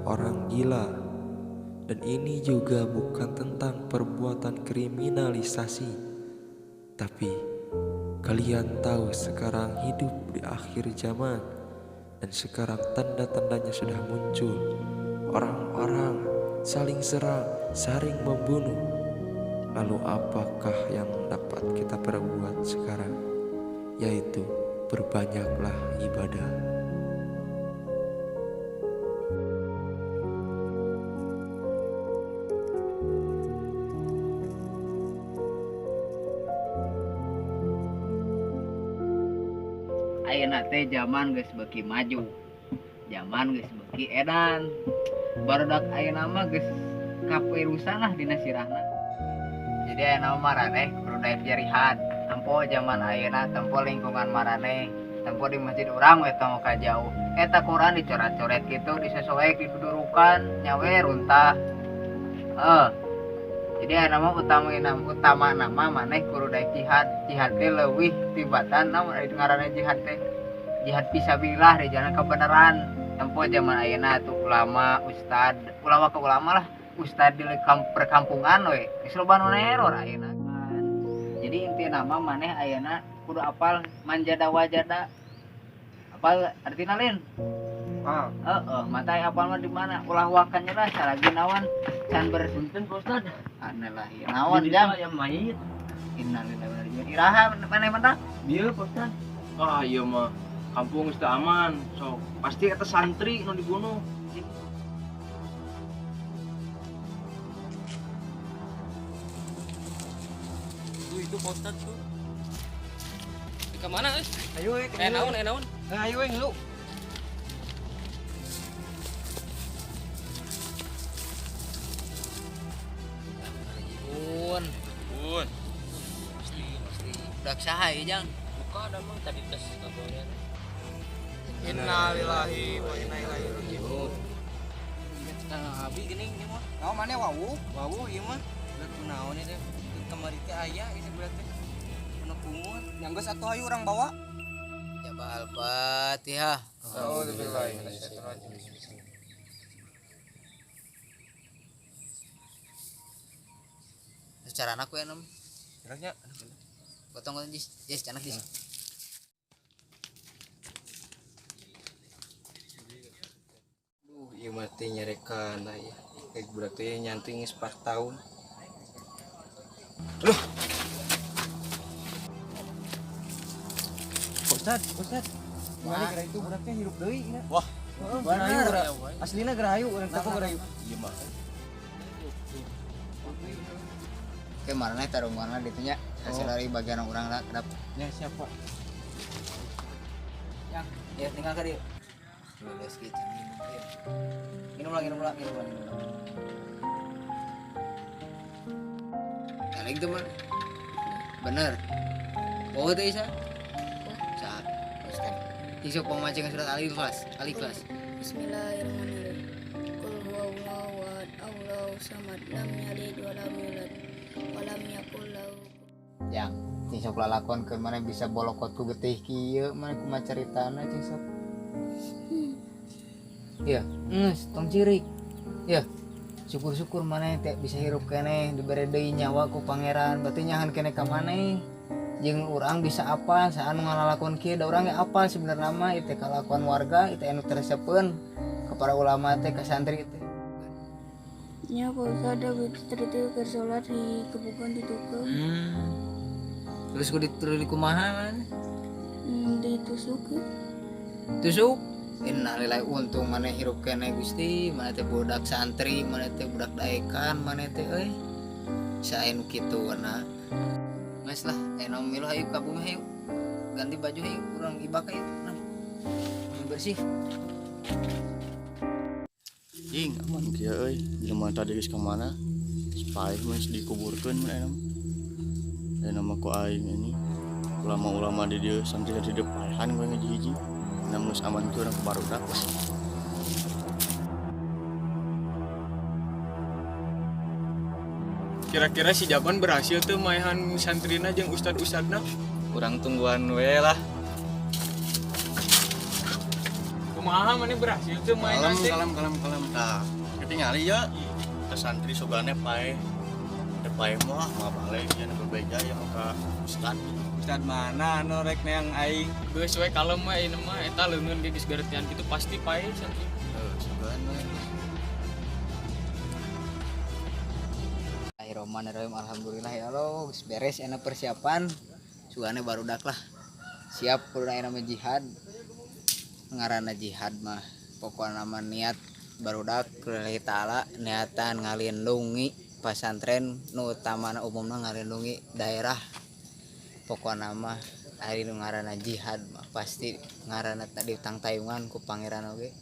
orang gila. Dan ini juga bukan tentang perbuatan kriminalisasi. Tapi kalian tahu sekarang hidup di akhir zaman dan sekarang tanda-tandanya sudah muncul. Orang-orang saling serang, saling membunuh. Lalu apakah yang dapat kita perbuat sekarang? Yaitu berbanyaklah ibadah. Ayeuna teh zaman geus beuki maju, zaman geus beuki edan. Barudak ayeuna mah geus kapirusan lah dina sirahna. Jadi ayeuna mah maraneh kudu daek jarihan. Tempo zaman ayeuna, tempo lingkungan maraneh, tempo di masjid urang we tong ka jauh. Eta Quran dicoret-coret gitu, disesuaikan, didudurukan, nyawe runtah. Jadi ayeuna mah utama nama maneh kudu daek jihad. Jihad teh leuwih tibatan naon ari ngaranna jihad teh. Jihad fisabilillah di jalan kebenaran. Tempo zaman ayeuna tuh ulama, ustad, ulama ke ulama lah, ustad di perkampungan we. Geus loba nu neror ayeuna. Jadi inti nama maneh ayeuna kudu apal manjada wajada. Apal artina lain? Ah. Heeh, mata apal mah di mana? Ulah wakan nyerah salagi naon can Punten Pak Ustad. Aneh lah, ieu naon jam? Aya mayit. Innalillahi wa inna ilaihi raji'un. Iraha maneh mah? Bieu Pak Ustad. Ah, ieu mah kampung geus teu aman. Sok pasti eta santri nu dibunuh. Tuh itu Pak Ustad tuh. Ke mana, euy? Ayo we. Naon, naon? Ayo we ngelu. Un. Un. Pasti, pasti. Budak saha ieu, Jang? Buka ada mah tadi tes kagorean. Innalillahi wa inna ilaihi raji'un. Nah, abi geuning ieu mah. Naon maneh wawuh? Wawuh ieu mah. Budak kunaon ieu teh? Kamari teh aya ieu budak teh. Anu kumur. Yang geus atuh ayo urang bawa. Coba Al-Fatihah. A'udzubillahi minasyaitonir rajim. Secara anak we nom. Kiranya Potong potong jis. Jis canak jis. Duh, ieu mah teh nyarekan aya. Kayak budak teh nyanting geus 4 tahun. Aduh. Pak Ustad, Pak Ustad. Gimana geura itu budaknya hirup deui nya. Wah. Heeh, gerahayu geura. Aslina gerahayu urang teh gerahayu. Ieu mah. Oke, maraneh tarunganna ditu nya. Hasil dari bagian urang lah kedap. Ya siapa? Yang, ya tinggal ke dia. Lulus gitu minum. Ayo. Minum lagi, minum lagi, minum lagi, minum lagi. Eling tuh mah. Bener. Oh, teh Isa. Saat. Ustaz. Isuk pemacingan surat Al-Ikhlas, Al-Ikhlas. Bismillahirrahmanirrahim. Qul huwallahu ahad, Allahu samad, lam yalid wa lam yulad wa lam yakul lahu. Yang cing sok lalakon ke mana bisa bolokot ku getih kieu mana kumaha caritana cing sok. Ya, geus tong cirik. Ya, syukur-syukur maneh teh bisa hirup keneh dibere deui nyawa ku pangeran, berarti nyahan keneh ka maneh. Jeung urang bisa apa saat nu ngalalakon kieu da urang ge apal sebenarnya mah ieu teh kalakuan warga ieu teh anu teresepeun ka para ulama teh ka santri teh. Ya, Pak Ustaz, ada cerita keur salat di kebukan di tukang. Terus kudu ditulis di kumaha maneh? Ditusuk. Tusuk. Innalillahi untung maneh hirup keneh Gusti, maneh teh budak santri, maneh teh budak daekan, maneh teh euy. Sae nu kitu na. Geus lah, eno milu hayu ka bumi hayu. Ganti baju hayu, urang ibak hayu. Nah. Bersih. Jing, aman kieu euy. Jelema tadi geus ka mana? Paeh mah geus dikuburkeun mun aya mah. Aya mah ku aing ini. Ulama-ulama di dieu santri-santri di paehan we ngahiji-hiji. Namun geus aman kieu urang ke barudak lah. Kira-kira si Japan berhasil tuh maehan santrina jeung ustad-ustadna? Urang tungguan we lah. Kumaha Kumaha maneh berhasil teu main teh? Kalem kalem kalem tah. Ketingali ya. Ke santri sogane paeh. Teu paeh mah mah balik nya nu beja yang ka ustad. Ustad mana anu rek neang aing? Geus we kalem we ayeuna mah eta leungeun ge geus garetian kitu pasti paeh santri. Heuh, sugan we. Bismillahirrahmanirrahim. Alhamdulillah ya Allah, geus beres enak persiapan. Sugane barudak lah. Siap kudu aya nama jihad. Ngaranna jihad mah pokona mah niat barudak lillahi taala, niatan ngalindungi pasantren nu utamana umumna ngalindungi daerah. Pokona mah ari nu ngaranna jihad mah pasti ngaranna tadi tangtayungan ku pangeran oge.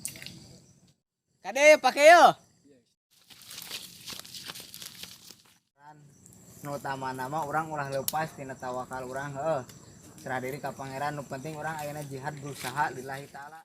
Kade pake yo. Nu utamana mah urang ulah leupas tina tawakal urang heuh. Serah diri ka pangeran, nu penting urang ayeuna jihad berusaha lillahi taala.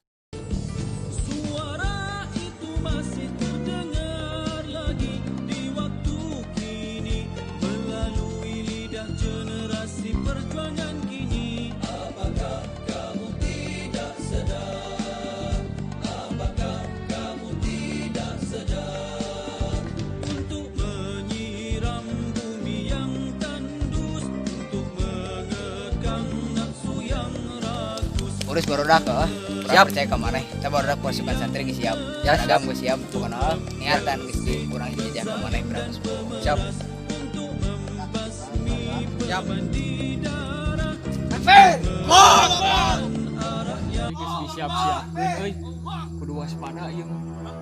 Suara itu masih terdengar lagi di waktu kini, melalui lidah generasi perjuangan kini. Apakah kamu tidak sadar? Apakah kamu tidak sadar? Untuk menyiram bumi yang tandus, untuk mengekang nafsu yang rakus. Urus barudak heuh. Siap percaya ka maneh. Kita barudak pasukan santri geus siap. Ya, siap geus siap pokona niatan geus di urang jejak ka maneh berangkat. Siap. Siap. Takbir. Geus disiap-siapkeun euy. Kudu waspada ieu mah.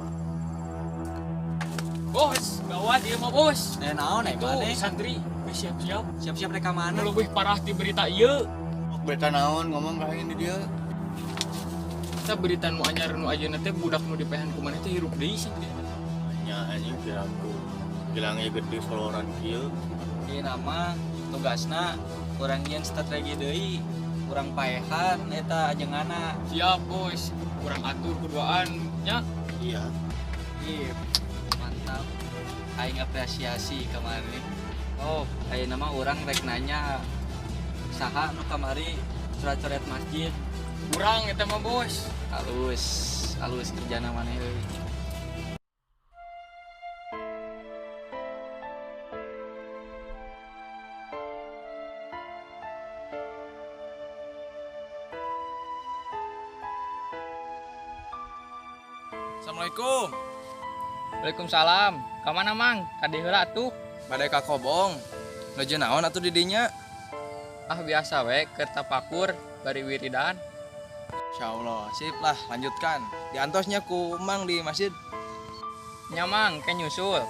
Bos, gawat ieu mah bos. Eh naon ai maneh? Santri geus siap-siap. Siap-siap rek ka mana? Nu leuwih parah ti berita ieu. Berita naon ngomong ka aing di dieu? Eta berita nu anyar nu ayeuna teh budak nu dipehan ku maneh teh hirup deui santri. Nya anjing piraku. Bilangnya gede soloran kieu. Ieu nama tugasna urang nyieun strategi deui, urang paehan eta ajengana. Siap bos, urang atur kuduaan nya. Iya. Iya, mantap. Aing apresiasi ka maneh. Oh, ayeuna mah urang rek nanya saha nu kamari coret-coret masjid. Urang eta mah bos. Halus, halus kerjana maneh euy. Assalamualaikum. Waalaikumsalam. Ka mana Mang? Ka dieu heula atuh. Bade ka kobong. Nuju naon atuh di dinya? Ah biasa we keur tapakur bari wiridan. Insyaallah, sip lah, lanjutkan. Diantosnya ku Mang di masjid. Nya Mang, ke nyusul.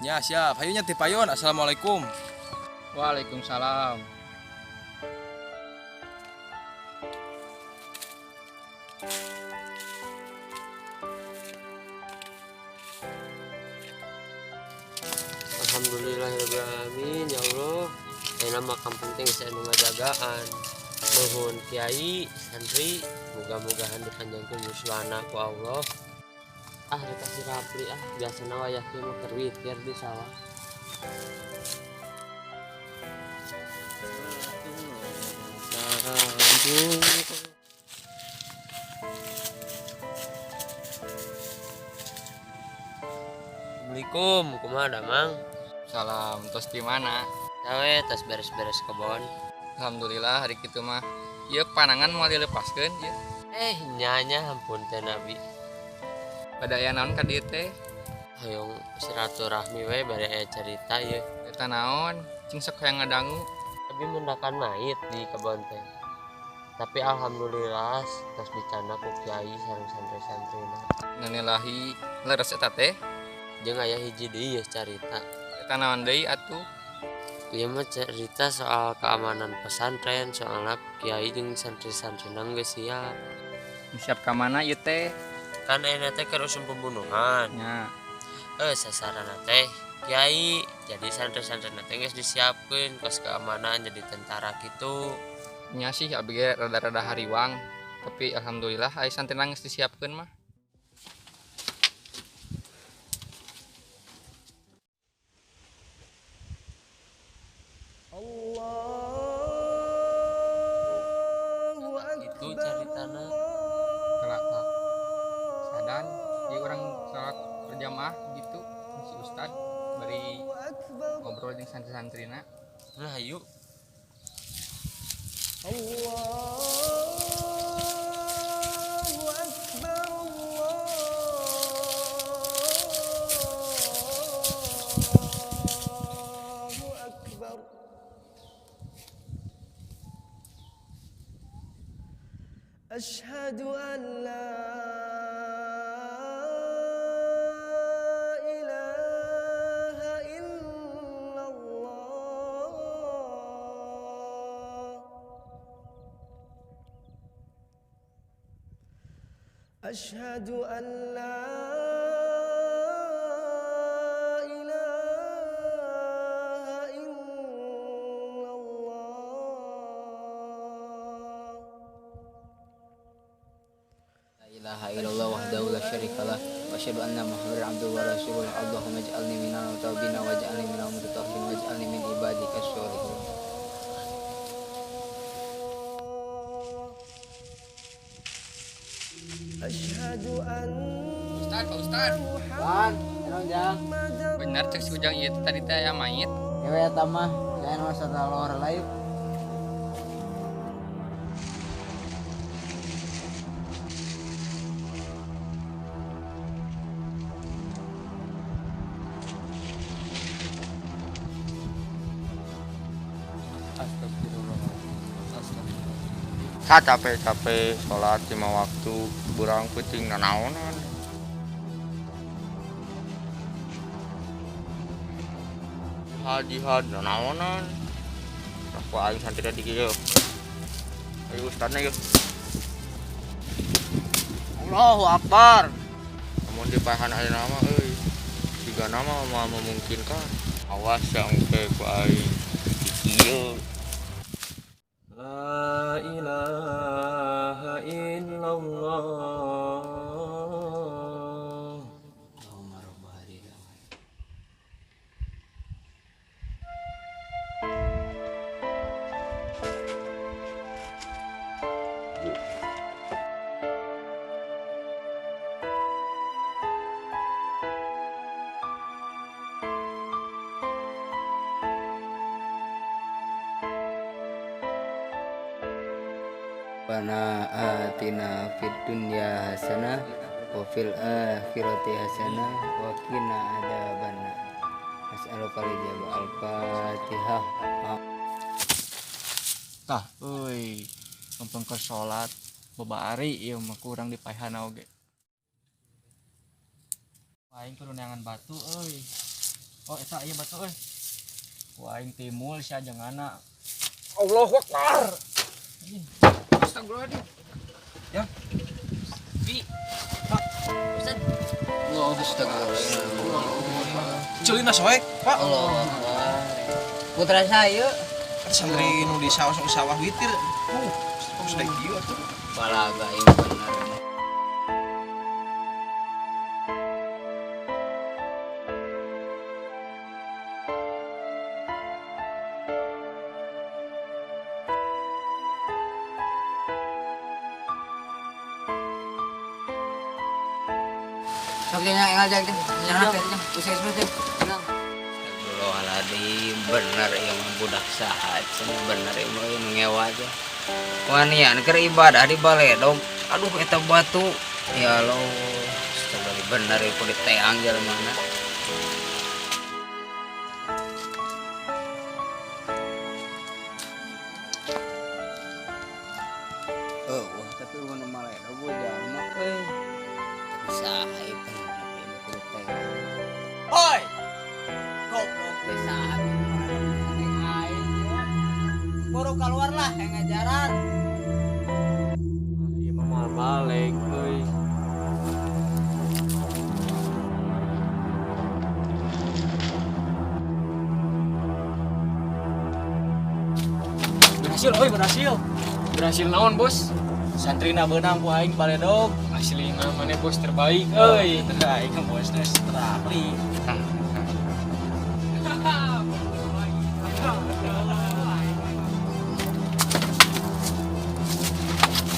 Nya siap, hayu nya ti payon. Assalamualaikum. Waalaikumsalam. Alhamdulillahirabbil alamin ya Allah. Ayeuna mah kampung teh geus anu ngajagaan. Nuhun kiai, santri, muga-mugahan dipanjangkeun yuswana ku Allah. Ah dikasih rapli ah, biasana wayah kieu mah keur witir di sawah. Assalamualaikum, kumaha damang? Salam, tos di mana? Sawe tos beres-beres kebon. Alhamdulillah hari kitu mah. Ieu panangan moal dilepaskeun ieu. Eh, nyanya ampun teh Nabi. Pada aya naon ka dieu teh? Hoyong silaturahmi we bade aya carita ieu. Eta naon? Cing sok hayang ngadangu. Abi mendakan mayit di kebon teh. Tapi alhamdulillah tos dicanda ku kiai sareng santri-santrina. Innalillahi, leres eta teh. Jeung aya hiji deui ieu carita. Eta naon deui atuh? Ieu mah cerita soal keamanan pesantren, soalna kiai jeung santri-santrina geus siap. Siap ka mana ieu teh? Kan ayeuna teh keur usum pembunuhan. Nya. Sasaranna teh kiai, jadi santri-santrina teh geus disiapkeun kos keamanan jadi tentara kitu. Nya sih abi ge rada-rada hariwang, tapi alhamdulillah aya santrina geus disiapkeun mah. Itu caritana. Kelak. Salat berjamaah gitu si ustad bari ngobrol jeung santri-santrina. Nah, yuk. Allahu Akbar, Allahu Akbar. أشهد أن لا إله إلا الله. أشهد أن لا إله إلا الله. La ilaha illallah wahdahu la syarikalah wa asyhadu anna Muhammadan abduhu wa rasuluh. Allahumma ij'alni minal tawwabin waj'alni minal mutatahhirin waj'alni min ibadikas sholihin. أشهد أن Ustad, Pak Ustad. Wan, naon Jang? Bener cek si Ujang ieu teh tadi teh aya mayit. Ewe eta mah, lain mah satalor live. Astagfirullah. Astagfirullah. Sa capek-capek sholat 5 waktu burang peuting nanaonan. Jihad jihad nanaonan. Nah, ku aing santri di kieu. Ayo ustadna yeuh. Allahu Akbar. Lamun dipaehan ayeuna mah euy. Sigana mah moal memungkinkan. Awas ya engke ku aing di kieu. La ilaha illallah. Allahumma rabb hadhihi. Rabbana atina fid dunya hasanah wa fil akhirati hasanah wa qina adzabannar. Nas'aluka al-ijabah. Al-Fatihah. Tah euy, lempeng keur salat babari ieu mah kurang dipaehan oge. Aing kudu neangan batu euy. Oh eta ieu batu euy. Ku aing timul sia jengana. Allahu Akbar. Astagfirullahaladzim. Ya. Bi. Ustaz. Allah astagfirullah. Ceulina soek, Pak. Allah Akbar. Putra saya Eta santri nu di sawah sok sawah witir. Kok sudah kieu atuh. balaga ieu bener. Sok nya ngajak teh. Nyana teh nya. Usah teh. Astagfirullahaladzim, bener ieu mah budak saha cenah bener ieu mah nu ngewa teh. Wanian keur ibadah di baledog. Aduh eta batu. Ya Allah, astagfirullah bener ieu kudu teang jalemana. Oh, wah tapi nu maledog jalma euy. Tapi saha ieu bener ieu kudu teang. Hoi. Goblok. Teh saha ieu aing ieu. Buru keluar lah yang ngajaran. Ieu mah moal balik euy. Berhasil euy, berhasil. Berhasil naon, Bos? Santrina beunang ku aing baledog. Aslina maneh bos terbaik euy. Aing mah bos teh terahli.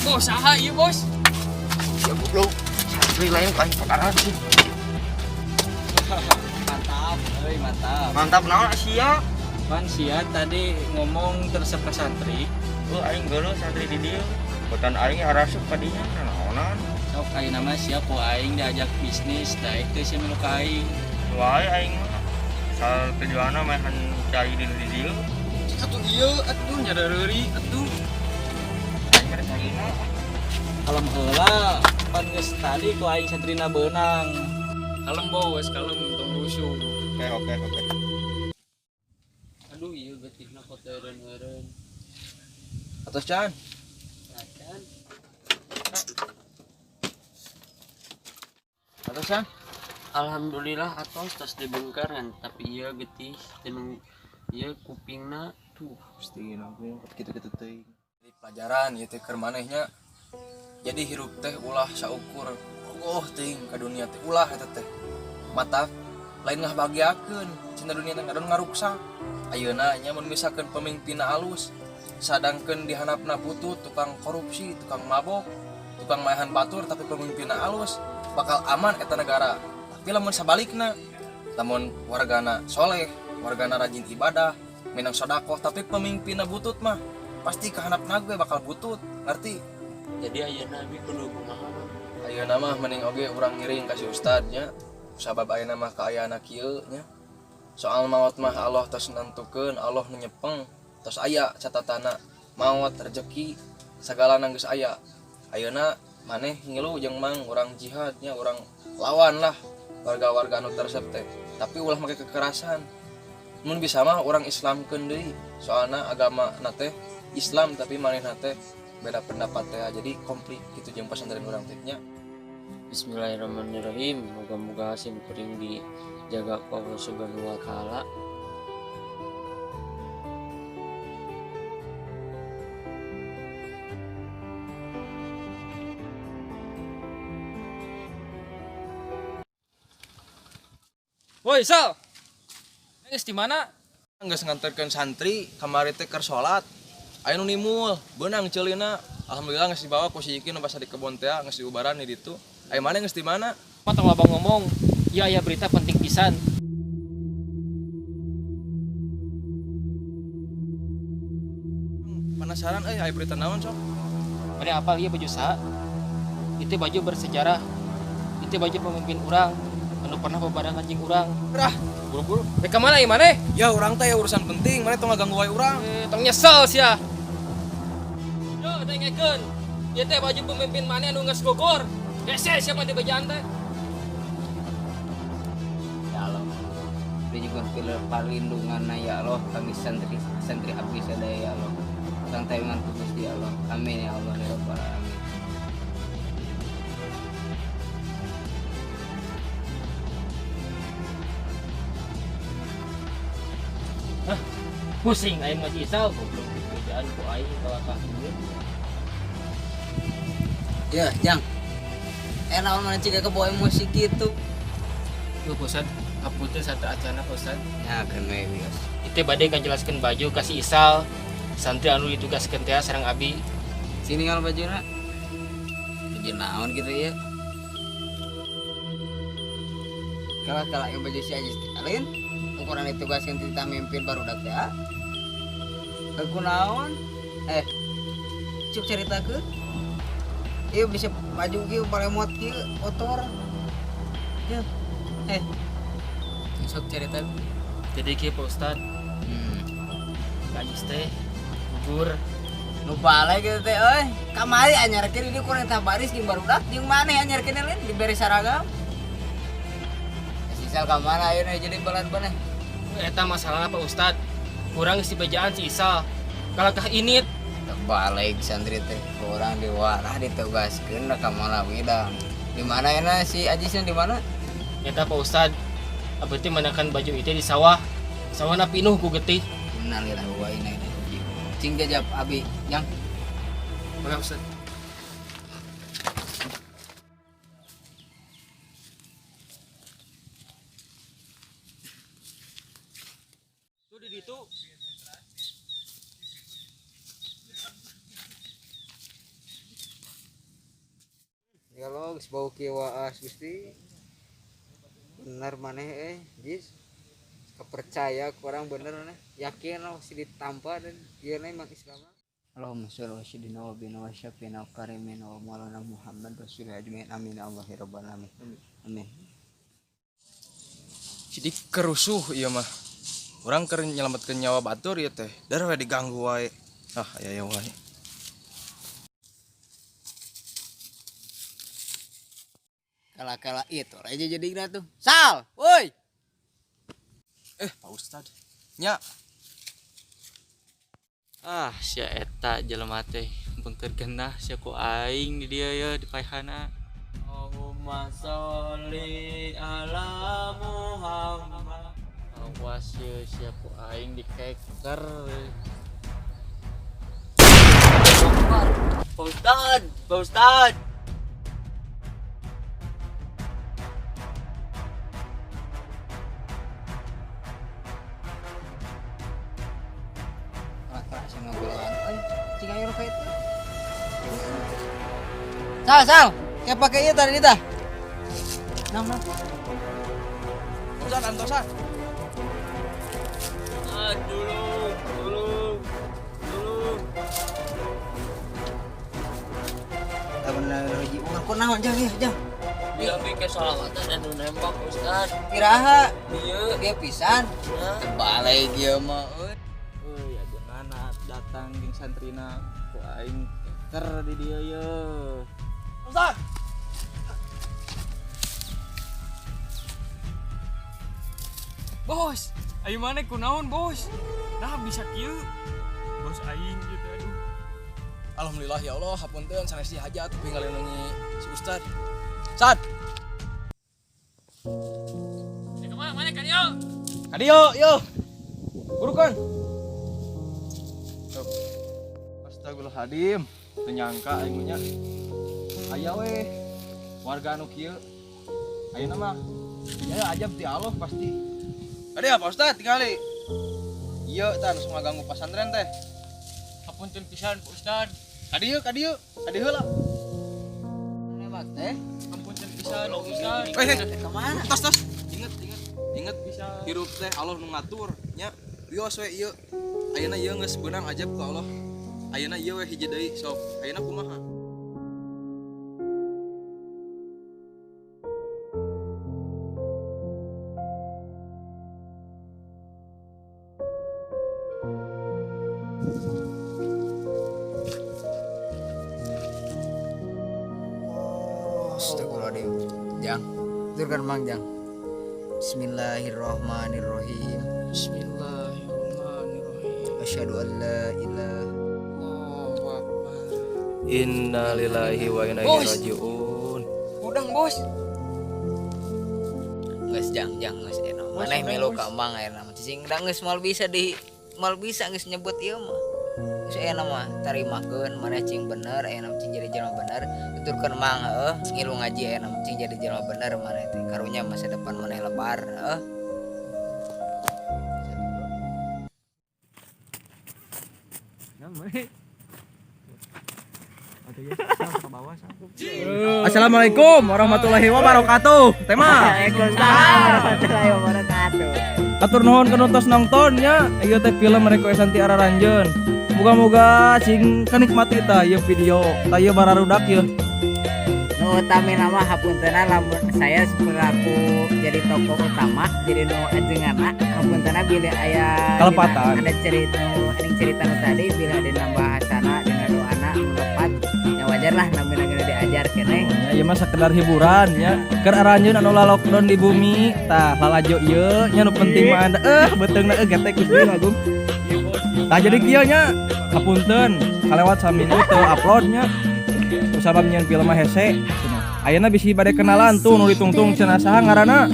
Bos, saha ieu, Bos? Ya goblok. Santri lain paling pakaran sih. Mantap, euy mantap. Mantap naon sia? Pan sia tadi ngomong tersep ka santri. Oh, aing geuleuh santri di dieu. Botan aing arasup ka dinya naonan. Sok ayeuna mah sia ku aing diajak bisnis, daek teh sia milu ka aing. Wae aing mah. Asal tujuanna maehan cai di dieu. Atuh ieu atuh nyadareuri atuh. Aing mah caina. Kalem heula, pan geus tadi ku aing santrina beunang. Kalem bos, kalem tong rusuh. Oke. Aduh ieu getihna kotoran eureun. Atos can. Acan. Atos can. Alhamdulillah atos tos dibongkar kan, tapi ieu getih teu ieu kupingna tuh pasti aku kitu-kitu teuing. Di pelajaran ieu teh keur manehnya. Jadi hirup teh ulah saukur bogoh teuing ka dunia teh ulah eta teh. Mata lain ngabahagiakeun, cinta dunia teh ngadon ngaruksak. Ayeuna nya mun misalkeun pemimpinna alus, sadangkeun di handapna butut, tukang korupsi, tukang mabok, tukang maehan batur tapi pemimpinna alus, bakal aman eta negara. Tapi lamun sabalikna, lamun wargana soleh, wargana rajin ibadah, minang sodakoh tapi pemimpinna butut mah pasti kahandapna ge bakal butut, ngerti? Jadi ayeuna abi kudu kumaha? Ayeuna mah mending oge urang ngiring ka si ustad nya. Sabab ayeuna mah kaayaan kieu nya. Soal maot mah Allah tos nentukeun, Allah nu nyepeng, tos aya catatana maot, rezeki, sagalana geus aya. Ayeuna maneh ngilu jeung mang urang jihad nya, urang lawan lah warga-warga anu teresep teh. Tapi ulah make kekerasan. Mun bisa mah urang Islamkeun deui, soalna agama na teh Islam tapi manehna teh beda pendapat teh, jadi konflik gitu jeung pesantren urang teh nya. Bismillahirrahmanirrahim. Moga-moga sim kuring dijaga ku Allah Subhanahu wa taala. Woi, Sal. Geus di mana? Geus nganterkeun santri kamari teh keur salat. Aya nu nimul, beunang ceulina. Alhamdulillah geus dibawa ku si Ikin pas di kebon teh geus diubaran di ditu. Aya mana geus di mana? Mah tong loba ngomong. Ieu aya berita penting pisan. Penasaran euy aya berita naon sok? Mana apal ieu baju saha? Itu baju bersejarah. Itu baju pemimpin urang anu pernah bebarengan jeung urang. Rah, buru-buru. Rek ka mana ieu maneh? Ya urang teh ya urusan penting, maneh tong ngaganggu wae urang. Tong nyesel sia. Yo, dengekeun. Ieu teh baju pemimpin maneh anu geus gogor. Hese siapa di bejaan teh? Ya Allah. Dinyuhun perlindungan ya Allah kami santri abdi sadaya ya Allah. Sang tayungan ku Gusti ya Allah. Amin ya Allah ya rabbal alamin. Hah, pusing aing mah si Isal goblok di bejaan ku aing kalakah ieu. Ya, Jang. Naon mana ciga kebawa emosi gitu. Duh, Ustad, hapunten satu acana Ustad. Ya, keun we wios. Itu bade ngajelaskeun baju ka si Isal. Santri anu ditugaskeun teh sareng abi. Sini ngal bajuna. Baju naon gitu ya. Kalah-kalah yang baju si Ajis alin. Ukuran ditugaskeun titah mimpin barudak teh. Aku naon? Cuk caritakeun. Ieu bisa baju kieu paremot kieu kotor. Yeuh. Sok cerita. Jadi kieu Pak Ustad. Ajis teh gugur. Nu balik kitu teh euy. Kamari anyarkeun ini kurang tah baris jeung barudak jeung maneh anyarkeun lain dibere saragam. Si Isal ka mana ayeuna jadi balan maneh? Eta masalahna Pak Ustad. Kurang si bejaan si Isal. Kalakah init balik santri teh orang diwarah ditugaskeun ka mana widang. Di mana euna si Ajisna di mana? Nyata Pak Ustad, abdi teh menakan baju itu di sawah. Sawahna pinuh ku getih. Innalillahi wa inna ilaihi raji'un. Cing jajab abi, Jang. Mangga Ustad. Tuh di ditu. Kalau geus bau kieu waas Gusti. Bener maneh eh, Jis. Kepercaya kurang bener maneh. Yakin lah si ditampa dan ieu emang Islam. Allahumma sholli ala sayyidina wa nabiyina wa syafi'ina wa karimina wa maulana Muhammad rasulillah ajmain, amin ya Allah ya rabbal alamin, amin. Jadi kerusuh ieu mah. Urang keur nyelametkeun nyawa batur ieu teh. Dar we diganggu wae. Ah, aya aya wae. Kala-kala itu aja jadi tuh. Sal, woi. Eh, Pak Ustad. Nya. Ah, sia eta jelema teh bengker genah sia ku aing di dieu ye di paehana. Allahumma sholli ala Muhammad. Awas ye sia ku aing dikeker. Pak Ustad, Pak Ustad. Kala-kala sama guluan. Euy, cing ayo ka itu. Sal, Sal, kayak pakai ieu tadi tah. Nah, nah. Ustad antosan. Ah, tolong, tolong, tolong. Tak bener hiji urang kunaon jang ieu, jang. Dia mikir sholawatan anu nembak Ustad. Iraha? Ieu. Ieu pisan. Terbalik ieu mah euy. Euy, ajengan datang jeung santrina ku aing keker di dieu ye. Ustad. Bos, ayo mana kunaon bos? Nah bisa kieu. Bos aing gitu aduh. Alhamdulillah ya Allah, hapunten sanes dihajat tapi ngalindungi si Ustad. Sad. Kemana mana kan yo? Kadieu, yo. Burukan. Astagfirullahaladzim, teu nyangka aing nya. Aya we warga anu kieu. Ayeuna mah ya ajab ti Allah pasti. Kadieu Pak Ustad tingali. Ieu tah anu ngaganggu pasantren teh. Hapunten pisan Pak Ustad. Kadieu, kadieu, kadieu heula. Nembak teh. Hapunten pisan Pak Ustad. Eh, Kemana? tos tos. Inget, inget, inget bisa. Hirup teh Allah nu ngatur nya. Wios we ieu. Ayeuna ieu geus beunang ajab ku Allah. Ayeuna ieu we hiji deui sok. Ayeuna kumaha? Astagfirullahaladzim. Jang, turkan Mang Jang. Bismillahirrahmanirrahim. Bismillahirrahmanirrahim. Asyhadu an la ilaha. Allahu akbar. Innalillahi wa inna ilaihi rajiun. Udang bos. Geus jang jang geus enak. Maneh milu ka Mang ayeuna mah. Cicing da geus moal bisa di moal bisa geus nyebut ieu mah. Geus ayeuna mah tarimakeun maneh cing bener ayeuna cing jadi jelema bener. Tuturkeun Mang heueuh ngilu ngaji ayeuna cing jadi jelema bener maneh teh. Karunya masa depan maneh lebar heueuh. Assalamualaikum warahmatullahi wabarakatuh. Tema. Waalaikumsalam warahmatullahi wabarakatuh. Atur nuhun ka tos nonton nya. Ieu teh film requestan ti Araranjeun. Muga-muga cing kenikmati tah ieu video. Tah ieu bararudak ieu. Nu utami nama hapuntenna lamun saya selaku jadi tokoh utama jadi nu ajenganna hapuntenna bilih aya Kalepatan. Ada cerita nu cerita nu tadi bila ada bahasana dina doana nu lepat ya wajar lah namina gede diajar keneh. Ya, ieu mah sekedar hiburan nya. Keur aranjeun anu la lockdown di bumi tah lalajo ieu nya nu penting mah anda beuteungna getek Gusti Agung. Tah jadi kieu nya hapunten kalewat saminggu teu upload nya. Kusabab nyieun film mah hese. Ayeuna bisi bade kenalan tuh nu ditungtung cenah saha ngaranna?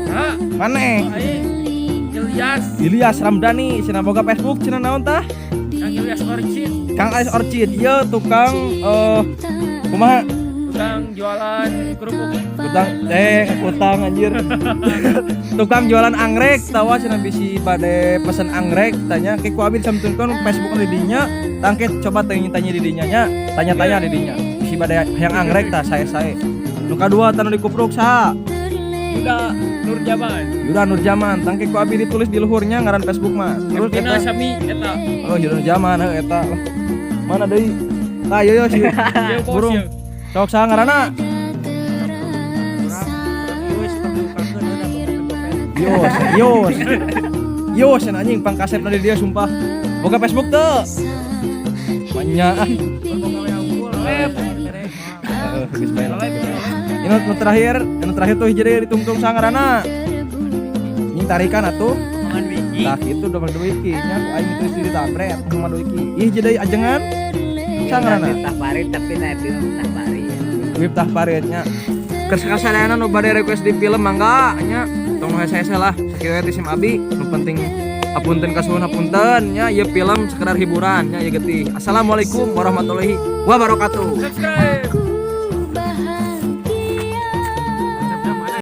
Hah? Maneh? Aing Ilyas. Ilyas Ramdhani cenah boga Facebook cenah naon tah? Kang Ilyas Orchid. Kang Ilyas Orchid ieu tukang kumaha? Tukang jualan kerupuk. Tukang utang anjir. Tukang jualan anggrek tawa cenah bisi bade pesen anggrek tanya ke ku abi disamtunkeun Facebook di dinya tangke coba tanya-tanya di dinya nya tanya-tanya di dinya bisi bade hayang anggrek tah sae-sae. Nu kadua tanu dikupruk saha? Yuda Nurjaman. Yuda Nurjaman, tangke ku abi ditulis di luhurnya ngaran Facebook mah. Terus Tina eta sami eta. Oh, Yuda Nurjaman heuh eta lah. Mana deui? Tah ieu si Ieu bos burung. ieu. Sok saha ngaranna? Yos, Yos. Yos anjing pangkasepna di dia sumpah. Boga Facebook teu? Banyak ah. Heeh, geus bae lah. Ini nu terakhir, nu terakhir tuh jadi ditungtung saha ngaranna? Nying tarikan atuh. Tah kitu udah Dwiki nya ku aing tulis di tabret Muhammad Dwiki. Ih jadi ajengan saha ngaranna? Miftah Farid tapi na Miftah Farid. Miftah Farid nya. Keur nu bade request di film mangga nya, tong nu hese-hese lah, sakieu we ti sim abi. Nu penting hapunten kasuhun hapunten nya, ieu film sekedar hiburan nya, ieu getih. Assalamualaikum warahmatullahi wabarakatuh. Subscribe.